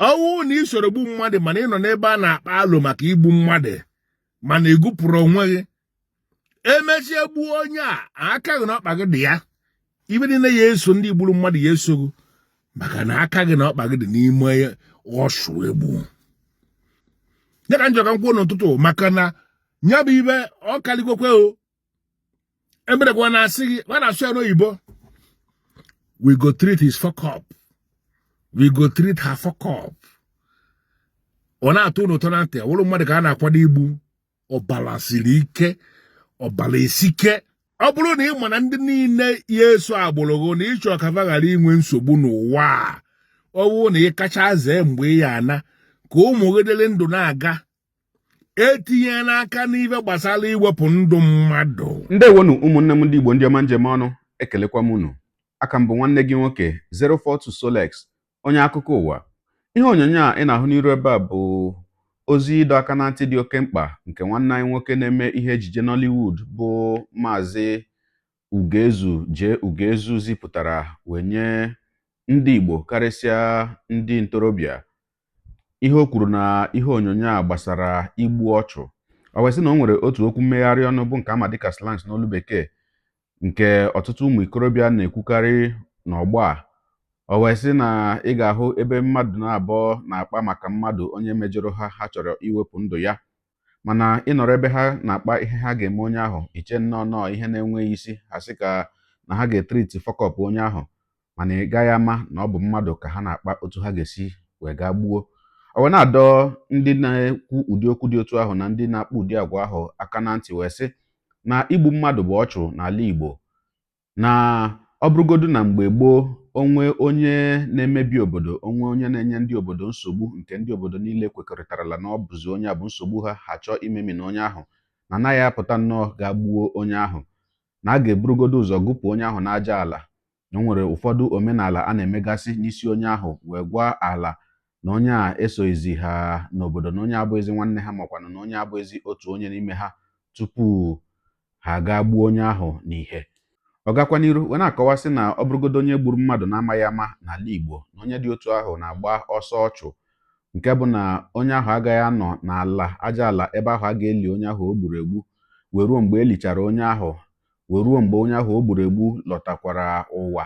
Ọwụ na ị soro gbu mmadụ, mana ị nọ n'ebe a na-akpa alo maka igbu mmadụ, mana egupụrụ onwe gị, emechie gbuo onye a, aka gị na ọkpa gị dị ya. Ibe niile ya eso ndị gburu mmadụ ya eso gị, maka na aka gị na ọkpa gị dị n'ime ọsụ egbu ya. Ka njọ ka m kwuo n'ụtụtụ, maka na ya bụ ibe ọ kaligokwe o emerekwa na-asị gị, a na-asụ ya n'oyibo, "We go treat his fuck up, we go treat her fuck up." Ọ na-atụ unu ụtọ na ntị, ọ bụrụ mmadụ ka a na-akwado igbu. Ọbara siri ike, ọbara esike. Ọ bụrụ na ị ma na ndị niile ya eso agbụrụ gị na ịchọ ka fa ghara inwe nsogbu n'ụwa a, ọ bụrụ na ị kacha zee mgbe ị ya ana ka ụmụ gị dịrị ndụ na-aga, etinye n'aka n'ife gbasara iwepụ ndụ mmadụ. Ndewonu, ụmụnne m ndị Igbo, ndị ọma njem ọnụ, ekelekwa m unu. Aka m bụ nwanne gị nwoke 042 Solex, onye akụkọ ụwa. Ihe onyonyo a ị na-ahụ n'iru ebe a bụ ozi ịdọ aka na ntị dị oke mkpa nke nwanne anyị nwoke na-eme ihe ejije Nollywood bụ Maazị Ugezu Jee Ugezu zipụtara wee nye ndị Igbo, karịsịa ndị ntorobịa. Ihe o kwuru na ihe onyonyo a gbasara igbu ọchụ. Ọ wee sị na o nwere otu okwu mmegharị ọnụ bụ nke ama dịka slangs n'olu bekee, nke ọtụtụ ụmụ ikorobịa na-ekwukarị n'ọgbọ a. O wee sị na ị ga-ahụ ebe mmadụ na-abụọ na-akpa maka mmadụ onye mejọrọ ha, ha chọrọ iwepụ ndụ ya, mana ịnọrọ ebe ha na-akpa ihe ha ga-eme onye ahụ, iche nnọọ nnọọ ihe na-enweghị isi. Ha sị ka na ha ga-etreat fuck up onye ahụ, mana ị gaghị ama na ọ bụ mmadụ ka ha na-akpa otu ha ga-esi wee gaa gbuo. O wee na-adọ ndị na-ekwu ụdị okwu dị otu ahụ na ndị na-akpa ụdị agwa ahụ aka na ntị, wee sị na igbu mmadụ bụ ọchụ n'ala Igbo, na ọ bụrụgodu na mgbe gboo, onwe onye na-emebi obodo, onwe onye na-enye ndị obodo nsogbu, nke ndị obodo niile kwekọrịtarala na ọ bụzi onye a bụ nsogbu ha, ha chọọ imemi na onye ahụ, na anaghị apụta nnọọ gaa gbuo onye ahụ, na a ga-eburugodo ụzọ gụpụ onye ahụ n'aja ala, na o nwere ụfọdụ omenala a na-emegasị n'isi onye ahụ, wee gwa ala na onye a esoghịzi ha n'obodo, na onye abụghịzi nwanne ha, makwanụ na onye abụghịzi otu onye n'ime ha, tupu ha gaa gbuo onye ahụ n'ihe. Ọ gakwa n'iru wee na-akọwasị na ọ bụrụgodo onye gburu mmadụ na-amaghị ama n'ala Igbo, na onye dị otu ahụ na-agba ọsọ ọchụ, nke bụ na onye ahụ agaghị anọ n'ala aja ala ebe ahụ a ga-eli onye ahụ o gburu egbu, wee ruo mgbe e lichara onye ahụ, wee ruo mgbe onye ahụ o gburu egbu lọtakwara ụwa,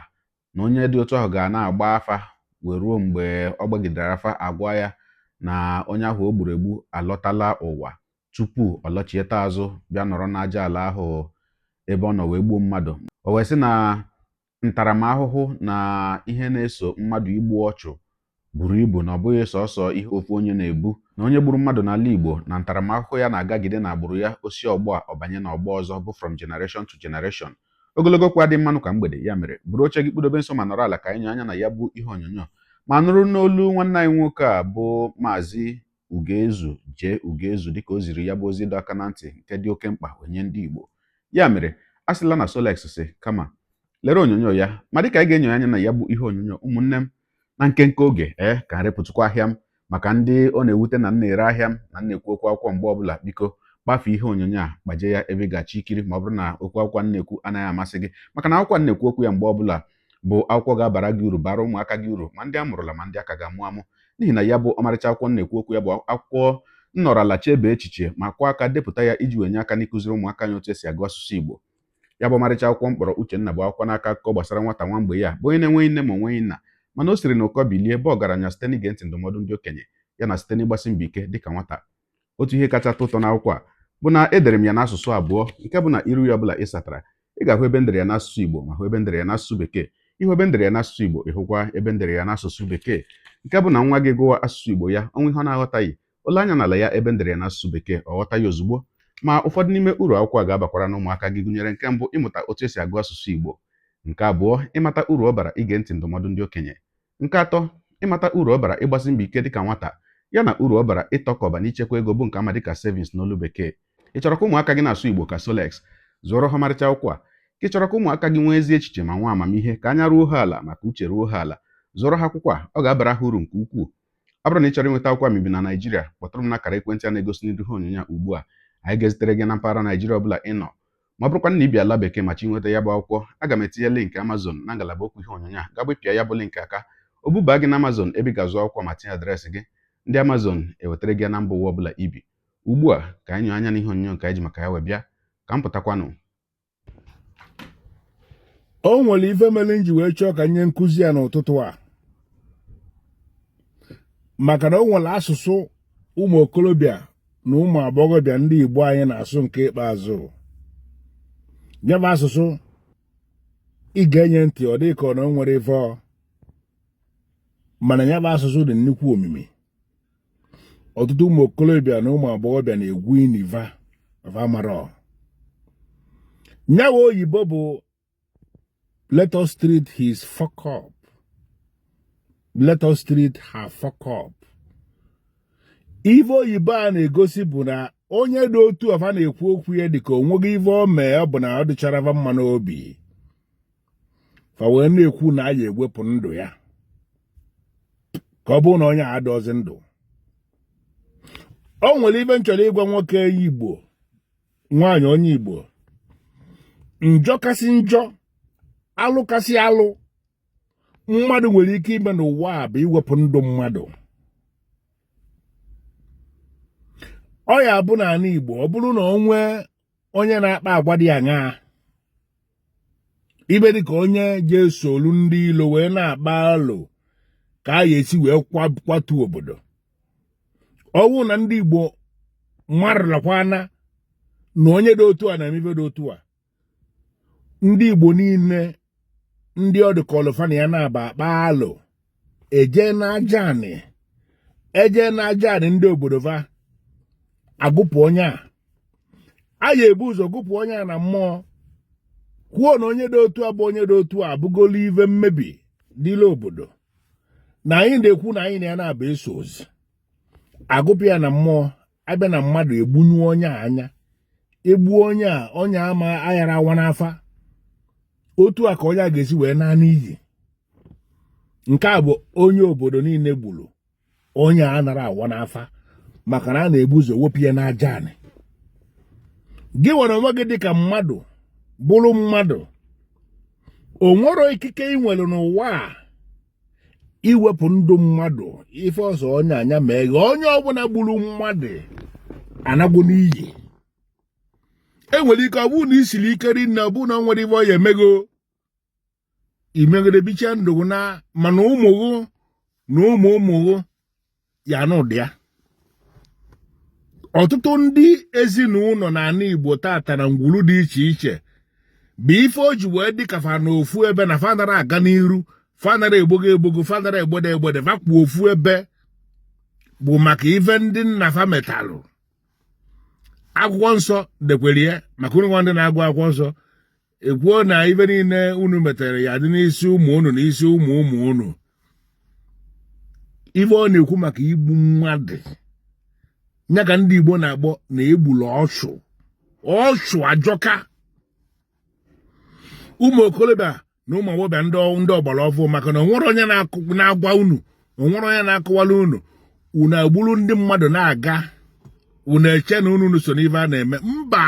na onye dị otu ahụ ga na-agba afa wee ruo mgbe ọ gbagidere afa, agwa ya na onye ahụ o gburu egbu alọtala ụwa, tupu ọ lọchieta azụ bịa nọrọ n'aja ala ahụ ebe ọ nọ wee gbuo mmadụ. O wee sị na ntaramahụhụ na ihe na-eso mmadụ igbu ọchụ buru ibu, na ọ bụghị sọsọ ihe ofu onye na-ebu, na onye gburu mmadụ n'ala Igbo, na ntaramahụhụ ya na-agagide n'agbụrụ ya, osi ọgbọ a ọbanye n'ọgbọ ọzọ, bụ from generation to generation. Ogologo okwu adị mmanụ ka mgbede. Ya mere, buru oche gị, kpụdobe nso ma nọrọ ala ka anyị nye anya na ya bụ ihe onyonyo ma nụrụ n'olu nwanne anyị nwoke a bụ Maazị Ugezu Jee Ugezu, dịka o ziri ya bụ ozi ịdọ aka na ntị nke dị oke mkpa wee nye ndị Igbo. Ya mere, a sịla na Solex si, kama lere onyonyo ya. Ma dịka anyị ga-enyo anya na ya bụ ihe onyonyo, ụmụnne m, na nkenke oge ee ka nrepụtụkwa ahịa m, maka ndị ọ na-ewute na m na-ere ahịa m na m na-ekwu okwu akwụkwọ mgbe ọbụla, biko kpafee ihe onyonyo a, gbaje ya ebe ị ga-achọ ikiri, ma ọ bụrụ na okwu akwụkwọ m na-ekwu anaghị amasị gị, maka na akwụkwọ m na-ekwu okwu ya mgbe ọbụla bụ akwụkwọ ga-abara gị uru, bara ụmụaka gị uru, ma ndị a mụrụla ma ndị aka ga-amụ amụ, n'ihi na ya bụ ọmarịcha akwụkwọ m na-ekwu okwu ya bụ akwụkwọ nnọrọ ala chebe echiche ma kwụọ aka depụta ya iji wee nye aka n'ịkụziri ụmụaka anyị otu esi agụ asụsụ Igbo. Ya bụ ọmarịcha akwụkwọ mkpọrọ Uchenna bụ akwụkwọ n'aka akụkọ gbasara nwata nwa mgbe ya bụ onye na-enweghị nne ma onweghị nna, mana o siri n'ụkọ bilie bụ ọgaranya site n'ige ntị ndụmọdụ ndị okenye ya na site n'ịgbasi mbọ ike dịka nwata. Otu ihe kacha atọ ụtọ n'akwụkwọ a bụ na edere m ya n'asụsụ abụọ, nke bụ na iru ya ọbụla ị satara, ị ga-ahụ ebe ndere ya n'asụsụ Igbo ma hụ ebe ndere ya n'asụsụ bekee. Ịhụ ebe ndere ya n'asụsụ Igbo, ịhụkwa ebe ndere ya n'asụsụ bekee, nke bụ na nwa gị gụwa asụsụ Igbo ya, ọnwa ihe ọ na-aghọtaghị, ole anya n'ala ya ebe ndere ya n'asụsụ bekee, ọ ghọta ya ozugbo. Ma ụfọdụ n'ime uru akwụkwọ a ga-abakwara n'ụmụaka gị gụnyere: nke mbụ, ịmụta otu esi agụ asụsụ Igbo; nke abụọ, ịmata uru ọ bara ige ntị ndụmọdụ ndị okenye; nke atọ, ịmata uru ọ bara ịgbasi mbọ ike dịka nwata, ya na uru ọ bara ịtọkọba n'ichekwa ego, bụ nke ama dịka savings n'olu bekee. Ị chọrọ ka ụmụaka gị na-asụ Igbo ka Solex? Zụọrọ ha ọmarịcha akwụkwọ a. Ka ị chọrọ ka ụmụaka gị nwee ezi echiche ma nwee amamihe, ka anya ruo ha ala maka uche ruo ha ala, zụọrọ ha akwụkwọ a. Ọ ga-abara ha uru nke ukwuu. Ọ bụrụ na ị chọrọ ịnweta akwụkwọ ma ibi na Naijiria, kpọtụrụ m n'akara ekwentị a na-egosi n'ihu ihe onyonyo a ugbu a. Anyị ga-ezitere gị na mpaghara Naijiria ọbụla ị nọ. Ma ọ bụrụkwa na ị bi ala bekee ma chọ ịnweta ya bụ akwụkwọ, aga m etinye link Amazon na ngalaba okwu ihe onyonyo a. Gaa gbepịa ya bụ link aka. O buba gị na Amazon ebe ị ga-azụ akwụkwọ ma tinye adreesị gị. Ndị Amazon ewetara gị ya na mba ụwa ọbụla ibi. Ugbu a ka anyị nyoo anya n'ihe onyonyo nke anyị ji maka ya wee bịa. Ka m pụtakwanụ. O nwere ife mere m ji wee chọọ ka nye nkụzi ya n'ụtụtụ a, maka na o nwere asụsụ ụmụ okorobịa na ụmụ agbọghọbịa ndị Igbo anyị na-asụ nke ikpeazụ. Ya bụ asụsụ ị ga-enye ntị, ọ dị ka ọ na o nwere ife ọ mana ya bụ asụsụ dị nnukwu omimi. Ọtụtụ ụmụ okorobịa na ụmụ agbọghọbịa na-egwu ini va va mara nyawa oyibo bụ "Let us treat his fuck up, let us treat her fuck up." Ife oyibo a na-egosi bụ na onye dị otu ọfa na-ekwu okwu ya dị ka onweghị ife o mee, ọ bụ na ọ dịchara va mma n'obi, fa wee na-ekwu na a ya ewepụ ndụ ya ka ọ bụrụ na onye a adọzi ndụ. O nwere ife m chọrọ ịgwa nwoke Igbo, nwaanyị onye Igbo: njọ kasị njọ, alụ kasị alụ mmadụ nwere ike ime n'ụwa a bụ iwepụ ndụ mmadụ. Ọ ya bụ n'ala Igbo, ọ bụrụ na o nwee onye na-akpa agwa dị aṅaa, ibe dịka onye ga-esolu ndị ilo wee na-akpa alo ka a ga-esi wee kwatu obodo, ọ wụ na ndị Igbo marụlakwana na onye dị otu a na-eme ife dị otu a, ndị Igbo niile ndị ọ dị ka ọlụfa na ya na-aba akpa alo eje n'aja anị, eje n'aja anị ndị obodo fa agụpụ onye a. A ya ebu ụzọ gụpụ onye a na mmụọ, kwuo na onye dị otu a bụ onye dị otu a abụgolo ive mmebi dịla obodo, na anyị na-ekwu na anyị na ya na-aba eso ozi. Agụpụ ya na mmụọ, abịa na mmadụ egbunyu onye a anya, egbuo onye a, onye ama aghara awa n'afa. Otu a ka onye a ga-esi wee naa n'iyi. Nke a bụ onye obodo niile gburu onye a nara awa n'afa, maka na a na-ebu ụzọ wepụ ya n'aja anị. Gị nwere onwe gị dịka mmadụ bụrụ mmadụ, o nwero ikike ị nwere n'ụwa a iwepụ ndụ mmadụ. Ife ọzọ onye anya mee gị, onye ọbụla gburu mmadụ anagwo n'iyi. Enwere ike ọ bụrụ na i siri ike rinne, ọ bụrụ na o nwere ife ọ ya emego imegide bicha ndụ gị na mana ụmụ gị na ụmụ ụmụ gị ya anụ ụdị ya. Ọtụtụ ndị ezinụlọ n'ala Igbo tata na ngwuru dị iche iche bụ ife o ji wee dị ka fa n'ofu ebe na fa nara aga n'iru, fa nara egbogo egbogo, fa nara egbede egbede, fa kwụ ofu ebe bụ maka ife ndị nna fa metalụ. Akwụkwọ nsọ dekwere ya maka unu nwa ndị na-agụ akwụkwọ nsọ, ekwuo na ife niile unu metere ya dị n'isi ụmụ unu na isi ụmụ ụmụ unu. Ife ọ na-ekwu maka igbu mmadụ ya ka ndị Igbo na-akpọ na egbulu ọchụ. Ọchụ ajọka. Ụmụ okorobịa na ụmụ agbọghọbịa ndị ọgbara ọfụ, maka na onwere onye na-agwa unu, onwere onye na-akọwara unu, unu egburu ndị mmadụ na-aga, unu eche na unu so n'ife a na-eme. Mba,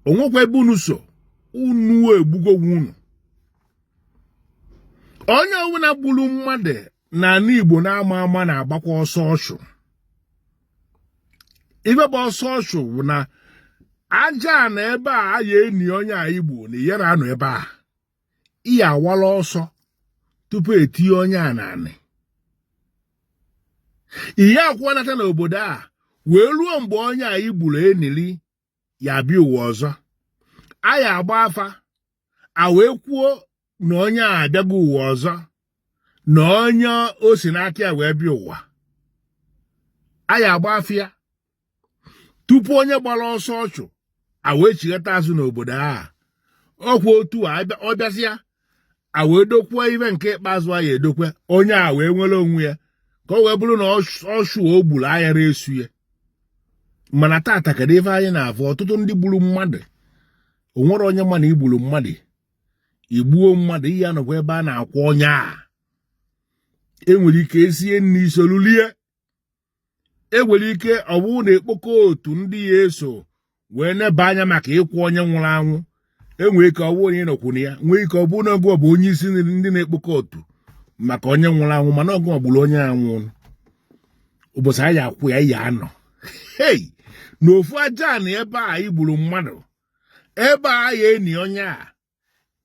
onwekwa ebe unu so, unu egbugo onwe unu. Onye ọbụla gburu mmadụ n'ala Igbo na-ama ama na-agbakwa ọsọ ọchụ. Ife bụ ọsọ ọchụ bụ na aja na ebe a a ya eni onye a Igbo na iyere anọ ebe a, ị ya awala ọsọ tupu etinye onye a n'anị, ihe akwụnata n'obodo a wee ruo mgbe onye a igburu enili ya abịa ụwa ọzọ. A ya agba afa a wee kwuo na onye a abịago ụwa ọzọ, na onye o si n'aka ya wee bịa ụwa. A ya agba afa ya tupu onye gbara ọsọ ọchụ a wee chighata azụ n'obodo a. Ọkwa otu a ọ bịazịa a wee dokwuo ibe nke ikpeazụ a ya edokwe onye a wee nwere onwe ya, ka ọ wee bụrụ na ọchụ o gburu aghara esu ya. Mana tata, kedu ife anyị na-afụ? Ọtụtụ ndị gburu mmadụ, o nwere onye ma na igburu mmadụ, igbuo mmadụ, ihe anọkwa ebe a na-akwa onye a. Enwere ike esie nri isolulie, enwere ike ọ bụrụ na ekpokọ otu ndị ya eso wee neba anya maka ịkwụ onye nwụrụ anwụ, enwere ike ọ bụrụ na ị nọkwu na ya, nwee ike ọ bụrụ na ọgụ bụ onye isi ndị na-ekpokọ otu. Maka onye nwụrụ anwụ, mana ọ gụnwa gburu onye anwụ ụbọchị anyị akwụ ya ya anọ hei na ofu aja na ebe a i gburu mmadụ, ebe a ya eni onye a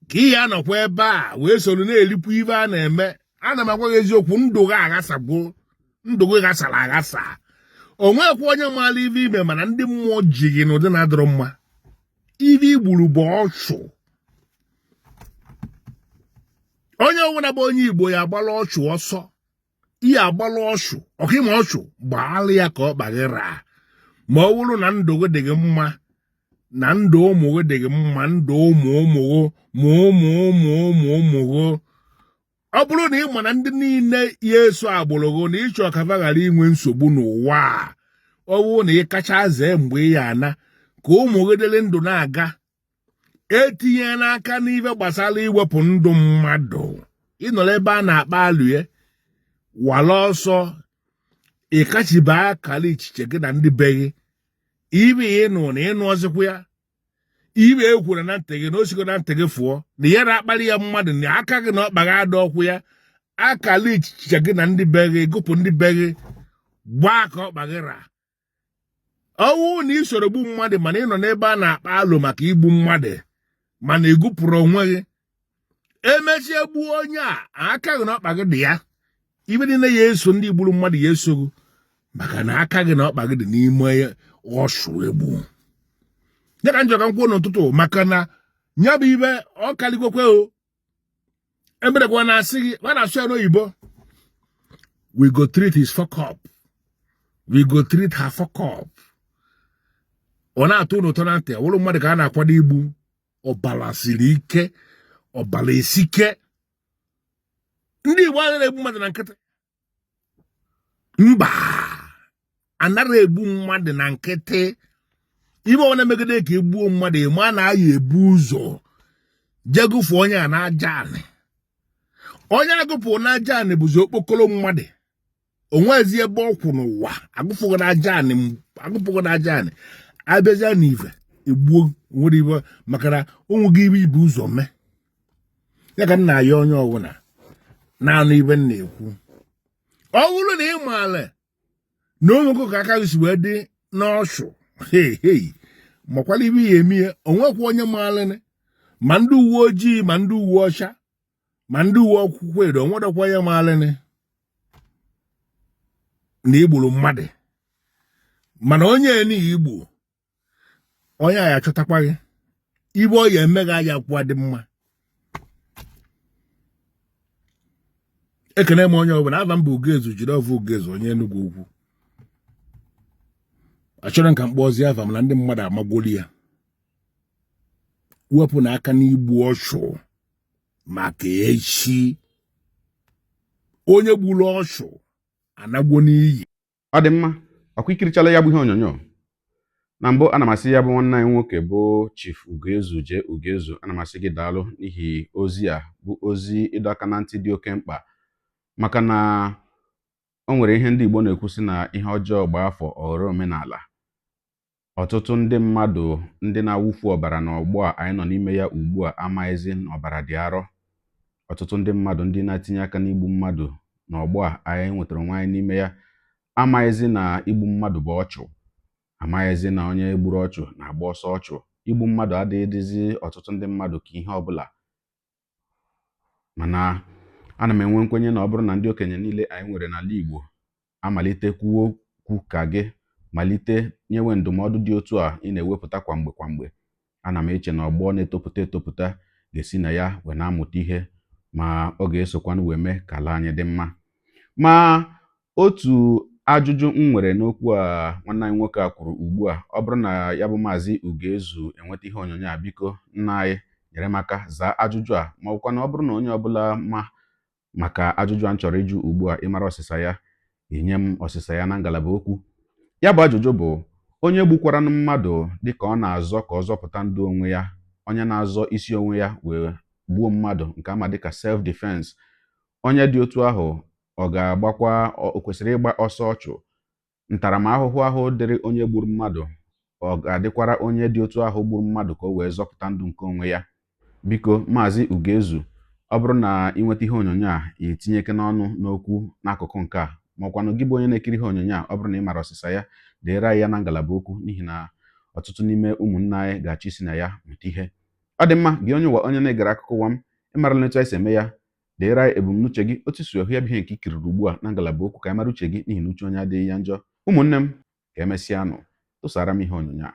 ka ị ya anọkwa ebe a wee soro na-erikwu ibe a na-eme. Ana m agwa gị eziokwu, ndụ gị aghasagbo, ndụ gị ghasara aghasa. O nwekwa onye maara ive ime, mana ndị mmụọ ji gị n'ụdị na-adịrọ mma. Ive i gburu bụ ọchụ. Onye ọbụla bụ onye Igbo ya agbala ọchụ ọsọ, ihe agbala ọchụ ọka ịma ọchụ gbaala ya ka ọkpa gị raa. Ma ọ bụrụ na ndụ gị dị gị mma, na ndụ ụmụ gị dị gị mma, ndụ ụmụ ụmụ gị ma ụmụ ụmụ ụmụ ụmụ gị, ọ bụrụ na ị ma na ndị niile ya eso agbụrụ gị na ị chọ ka fa ghara inwe nsogbu n'ụwa a, ọ bụrụ na ị kacha zee mgbe ị ya ana ka ụmụ gị dịrị ndụ na-aga, etinye n'aka n'ife gbasara iwepụ ndụ mmadụ. Ị nọrọ ebe a na-akpa alụ ya, wala ọsọ, ị kachiba akara ichiche gị na ndị be gị. Ibe ị nụ na ịnụ ọzịkwa ya, ibe e kwuru na ntị gị na o sigo na ntị gị fụọ na ya na-akpali ya mmadụ na aka gị na ọkpa gị ada ọkwụ ya, akara ichiche gị na ndị be gị, gụpụ ndị be gị, gbaa ka ọkpa gị ra. Ọ wụ na ị soro gbu mmadụ, mana ị nọ n'ebe a na-akpa alụ maka igbu mmadụ, mana ị gụpụrụ onwe gị, emechie gbuo onye a, aka gị na ọkpa gị dị ya. Ibe niile ya eso ndị gburu mmadụ ya eso gị, maka na aka gị na ọkpa gị dị n'ime ọchụ egbu ya. Ka njọ ka m kwuo n'ụtụtụ, maka na ya bụ ibe ọ karịgokwe o emerekwa na-asị gị, a na-asụ ya n'oyibo, we go treat his fuck up, we go treat her fuck up. Ọ na-atụ unu ụtọ na ntị, ọ bụrụ mmadụ ka a na-akwado igbu, ọbara siri ike, ọbara esike. Ndị Igbo anaghị egbu mmadụ na nkịtị. Mba, anaghị egbu mmadụ na nkịtị. Ibe ọ na-emegide ka egbuo mmadụ, ma na aya ebu ụzọ jee gụfụ onye a n'aja anị. Onye agụpụ n'aja anị bụzi okpokoro mmadụ, onwezi ebe ọ kwụ n'ụwa. Agụfụghị n'aja anị, agụpụghị n'aja anị, abịazịa n'ife egbuo nwere ibe, maka na o nweghị ibe ibu ụzọ mee ya. Ka m na-ayọ onye ọbụla na-anụ ibe m na-ekwu, ọ bụrụ na ị maara na onwego ka aka gị si wee dị n'ọchụ, hei hei, makwala ibe ya eme ya. Onwekwa onye maara, ma ndị uwe ojii, ma ndị uwe ọcha, ma ndị uwe akwụkwọ edo, onwedekwa onye maara na i gburu mmadụ. Mana onye n'ihi igbu onye a ya achọtakwa gị, ibe ọ ya eme gị aya kwuo dị mma. Ekene m onye ọbụla. Ava m bụ Ugezu Jideofor Ugezu, onye Enugwu Ukwu. Achọrọ m ka m kpọzie afa m na ndị mmadụ amagwoli ya. Wepụ na aka n'igbu ọchụ maka echi. Onye gburu ọchụ anagwo n'iyi. Ọ dị mma, ọkwa ikirichala ya bụ ihe onyonyo. Na mbụ, ana m asị ya bụ nwanne anyị nwoke bụ Chief Ugoezu J Ugoezu, ana m asị gị daalụ n'ihi ozi a bụ ozi ịdọ aka na ntị dị oke mkpa, maka na o nwere ihe ndị Igbo na-ekwu sị na ihe ọjọọ gbaa afọ ọ ghọrọ omenala. Ọtụtụ ndị mmadụ ndị na-awụfu ọbara n'ọgbọ a anyị nọ n'ime ya ugbu a amaghịzi na ọbara dị arọ. Ọtụtụ ndị mmadụ ndị na-etinye aka n'igbu mmadụ n'ọgbọ a anyị nwetara onwe anyị n'ime ya amaghịzi na igbu mmadụ bụ ọchụ, amaghịzi na onye gburu ọchụ na-agba ọsọ ọchụ. Igbu mmadụ adịghịzi ọtụtụ ndị mmadụ ka ihe ọbụla. Mana ana m enwe nkwenye na ọ bụrụ na ndị okenye niile anyị nwere n'ala Igbo amalite kwuwe okwu ka gị, malite nyewe ndụmọdụ dị otu a ị na-ewepụta kwa mgbe kwa mgbe, ana m eche na ọgbọ na-etopụta etopụta ga-esi na ya wee na-amụta ihe, ma ọ ga-esokwanụ wee mee ka ala anyị dị mma. Ma otu ajụjụ m nwere n'okwu a nwanne anyị nwoke a kwuru ugbu a, ọ bụrụ na ya bụ Maazị Ugoezu enweta ihe onyonyo a, biko nna anyị nyere m aka zaa ajụjụ a, ma ọ bụkwa na ọ bụrụ na onye ọbụla ma maka ajụjụ a m chọrọ ịjụ ugbu a, ị mara ọsịsa ya, inye m ọsịsa ya na ngalaba okwu. Ya bụ ajụjụ bụ, onye gbukwaranụ mmadụ dịka ọ na-azọ ka ọ zọpụta ndụ onwe ya, onye na-azọ isi onwe ya wee gbuo mmadụ nke ama dịka self defense, onye dị otu ahụ ọ ga-agbakwa, o kwesịrị ịgba ọsọ ọchụ? Ntaramahụhụ ahụ dịrị onye gburu mmadụ ọ ga-adịkwara onye dị otu ahụ gburu mmadụ ka o wee zọpụta ndụ nke onwe ya? Biko, Maazị Ugoezu, Ọ bụrụ na ị nweta ihe onyonyo a, ị tinyeke n'ọnụ n'okwu n'akụkụ nke a, ma ọkwanụ gị bụ onye na-ekiri ihe onyonyo a, ọ bụrụ na ị mara ọsịsa ya, deere anyị ya na ngalaba okwu, n'ihi na ọtụtụ n'ime ụmụnne anyị ga-achọ isi na ya mụta ihe. Ọ dị mma. Gị onye ụwa, onye na-egere akụkọ ụwa m, ịmarala etu anyị si eme ya. Deere anyị ebumnuche gị, otu si hụ ya bụ ihe nke i kiriri ugbu a, na ngalaba okwu, ka anyị mara uche gị, n'ihi na uche onye adịghị ya njọ. Ụmụnne m, ka emesịa nụ. Tụsara m ihe onyonyo a.